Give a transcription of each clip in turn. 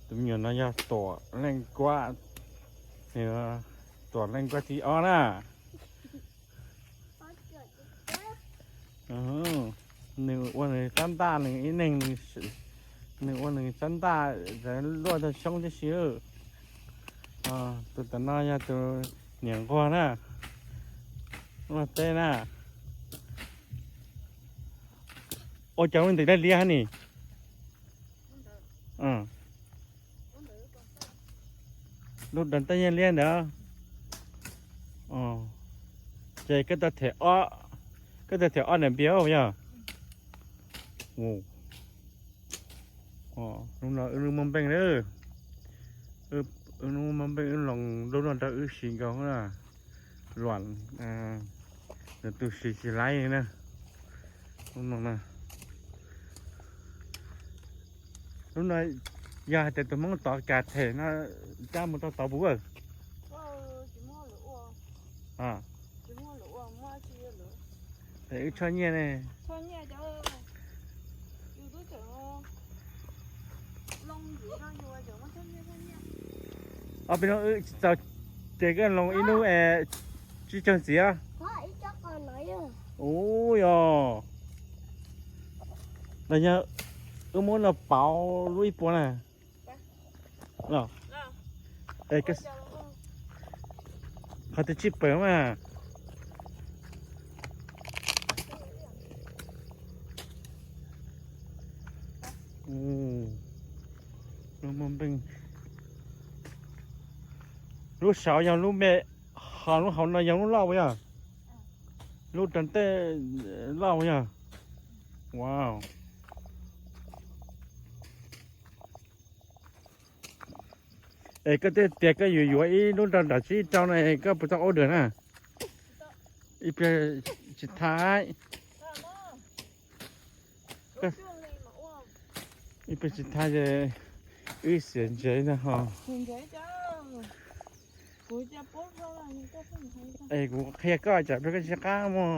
Tụi mình nói là tỏ lệnh qua thì, ờ, tỏ lệnh qua thì ó nè. Ờ, nửa ua nửa chăn ta, nửa ít nền, nửa s-, nửa ua nửa chăn ta, để lua cho sống tí xíu. Ờ, tụi tao nói là tụi nhảy qua nè. Lua tê nè. Ôi, cháu mình thấy đây lia hả nè? Ờ. Lút đón Tết Nguyên Liên đó. Ờ. Trời, cái ta thể ó, cái ta thể ó này béo nhá. Ồ. Ồ, lúc nào ư mong beng đấy. Ư, ư mong beng ư lòng lúc nào ta ư xin cầu là. Luan, à, là tụi xì xì lái nè. Đúng rồi nè. Lúc này, giờ thì tụi mong tỏ cả thể nó, cha một tao tỏ bú à. Ờ, chỉ mua lửa uống. À. Chỉ mua lửa uống, mua chi lửa. Để cho nhẹ nè. Cho nhẹ cho. Ơ, ພີ່ນ້ອງເອີຍ ເຈົ້າເຈກັນລົງອີນູແອ ຈີ່ຈອນເສຍ. ໂອ້ຍ ລະຍະ ເອີ ມົນລະເປົາລຸຍປົວນະ. ເນາະ ເອີ ກະ ເຂົາຈະຈິບໄປມາ. ໂອ້ ລູກມັນເປັນ ລູກສາວຍັງ ລູກແມ່ ເຮົາ ເຮົານະຍັງ ລູກເລົ່າບໍ່ຍາ ລູກຕັ້ງແຕ່ເລົ່າບໍ່ຍາ. ວ້າວ. Ê, có thể tiệc có vui vui, ít lúc đó đã chỉ trao này có bữa tao order nè. Ít bia chỉ thái. Có-, ít bia chỉ thái về, ít xiên chế nè hả. Ê, กูเคลียร์ก็จับแล้วก็จะกล้ามั้ง.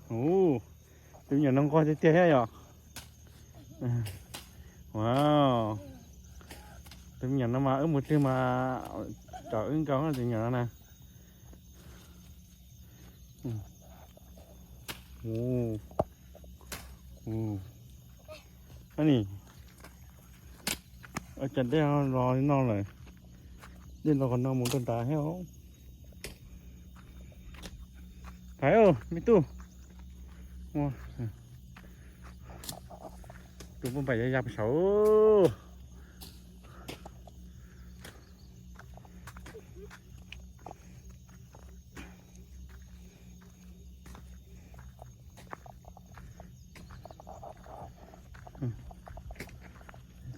Ồ, tụi nhỏ nó coi tiếp theo nhỉ? Wow. Tụi nhỏ nó mà ướp một tụi mà, trời ơi, con tụi nhỏ nó nè. Ồ. Ồ. ອັນນີ້ ອາຈານໄດ້ເຮົາລໍນ້ອງເລີຍ ໄດ້ລໍກັບນ້ອງໝູຕົ້ນຕາແຫ້ວ. ໄປເອີ ມີຕູ້ ໂອ້ ຕູ້ບໍ່ໄປ ຢ່າ ຢ່າໄປເຊົາ.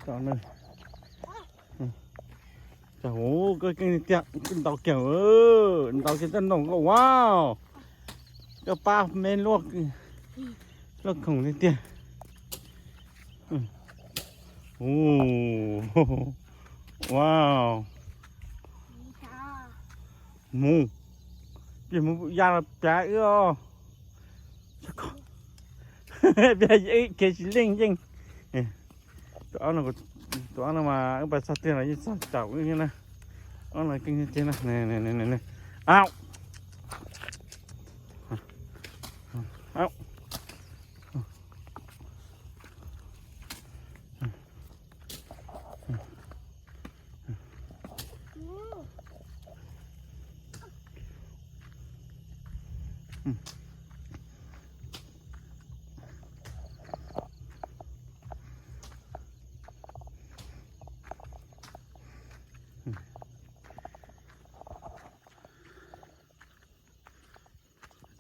ຕອນໜຶ່ງ ອືມ ຈະ ໂຫ ກໍກິນຕຽກ ກິນເຕົາແກ້ວ ເອີ ເຕົາກິນຕົ້ນໜົງກໍ ວ້າວ ກໍປາແມ່ນລວກ ລວກຂອງຕຽກ ອືມ ໂອ້ ວ້າວ. ໝູ ປີໝູ ຢາລະແປເອື້ອ ແປເອີ ເຄຊິເລັ່ງຈິງ ເອີ ຕົວເອົານະ ຕົວເອົານະມາ ເອີ ປາສາດເຕີນລະ ສາດເຈົ້າອີ່ນະ ເອົານະ ກິນເຈນະ ນີ້ໆໆ ອ້າວ ອ້າວ.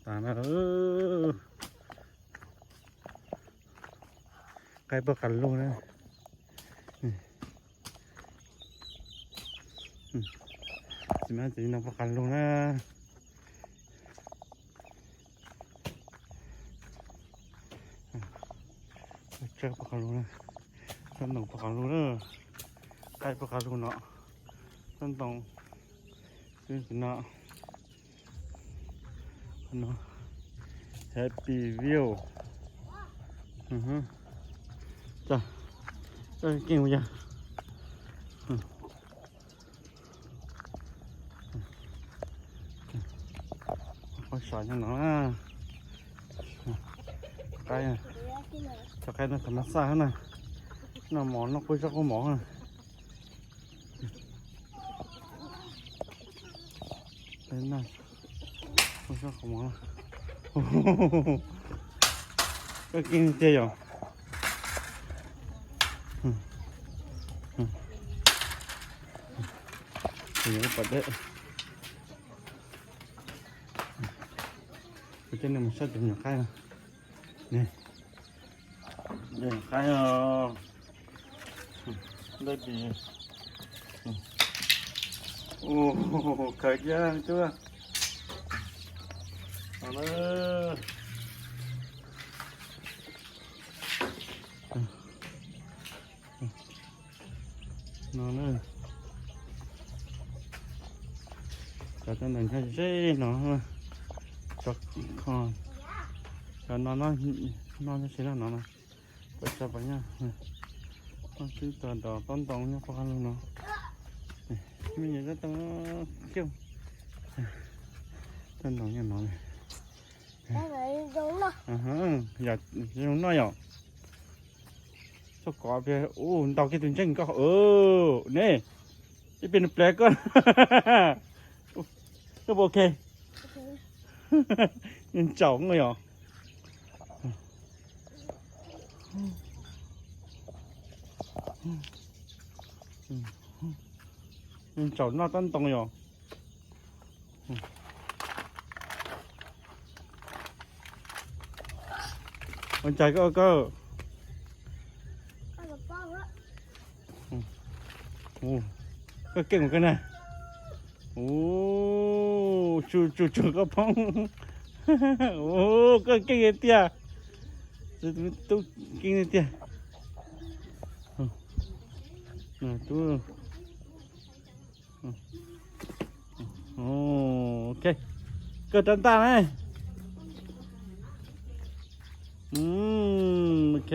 ຕາມາເດີ ໃກ້ປະກັນລົງນະ ອືມ ຊິມາຊິນ້ອງປະກັນລົງນະ ເຈີປະກັນລົງນະ ນ້ອງປະກັນລົງເດີ. ໃກ້ພວກເຂົາເນາະ ຕ້ອງ ຕ້ອງ ຄືເນາະ ເນາະ Happy View ອືຮຶ ຈ້າ ເອີ ເກັ່ງບໍ່ຈ້າ ອື ຂ້ອຍສອນຫຍັງເນາະ ໃກ້ ຈະໃກ້ນຳທຳມະຊາດຫັ້ນນະ ນຳໝໍ ນຳຄຸຍຊອກຄຸຍໝໍຫັ້ນນະ ເປັນນະ ຄຸຍຊອກຄຸຍໝໍ ໂອ້ໂຫ ກໍກິນເຈຍ ອືມ ອືມ ເປັນຫຍັງກໍປາດເດ້. ເປັນຈັ່ງໃດ ມັນຊັດເປັນຫຍັງໄຄນະ ນີ້ ເປັນຫຍັງໄຄນະ ໄດ້ດີ ໂອ້ໂຫ ໄຄຍ່າງຕົວະ ເອົາເລີຍ ນອນເອີຍ ຈະນອນເຊເນາະ ຈະນອນ ຈະນອນ ນອນ ນອນເຊເນາະ ນອນ ໄປຊະໄປຍາ ມາຊື້ຕາດອກຕ້ອນຕອງຍາມພໍຄັນເນາະ ນີ້ ມີຫຍັງກໍຕ້ອງຂຽວ ຕ້ອນຕອງຍາມນອນ ໄດ້ໄປລົງເນາະ ອາຮະ ຢາກລົງໜ້ອຍເນາະ. ສະກອບເພ ໂອ້ ເຕົາກິນຕົວເຈັງກໍ ເອີ ນີ້ ຈະເປັນແປລກກ່ອນ ກໍບໍ່ໂອເຄ ຍັງເຈົ້າເງີຍ ຍັງເຈົ້າໜ້າຕັ້ນຕົງຢູ່. ມັນໃຈກໍ ກໍ ກໍ ກໍປ້ອງລະ ອືມ ໂອ້ ກໍເກັ່ງເໝືອນກັນນະ ໂອ້ ຈູ່ ຈູ່ ຈູ່ ກໍປ້ອງ ໂອ້ ກໍເກັ່ງເດ ຕູ່ ເກັ່ງເດ ຕູ່ ອືມ ນະ ຕູ່. ໂອເຄ ເກີດຕັນຕາໄໝ? ອືມ ໂອເຄ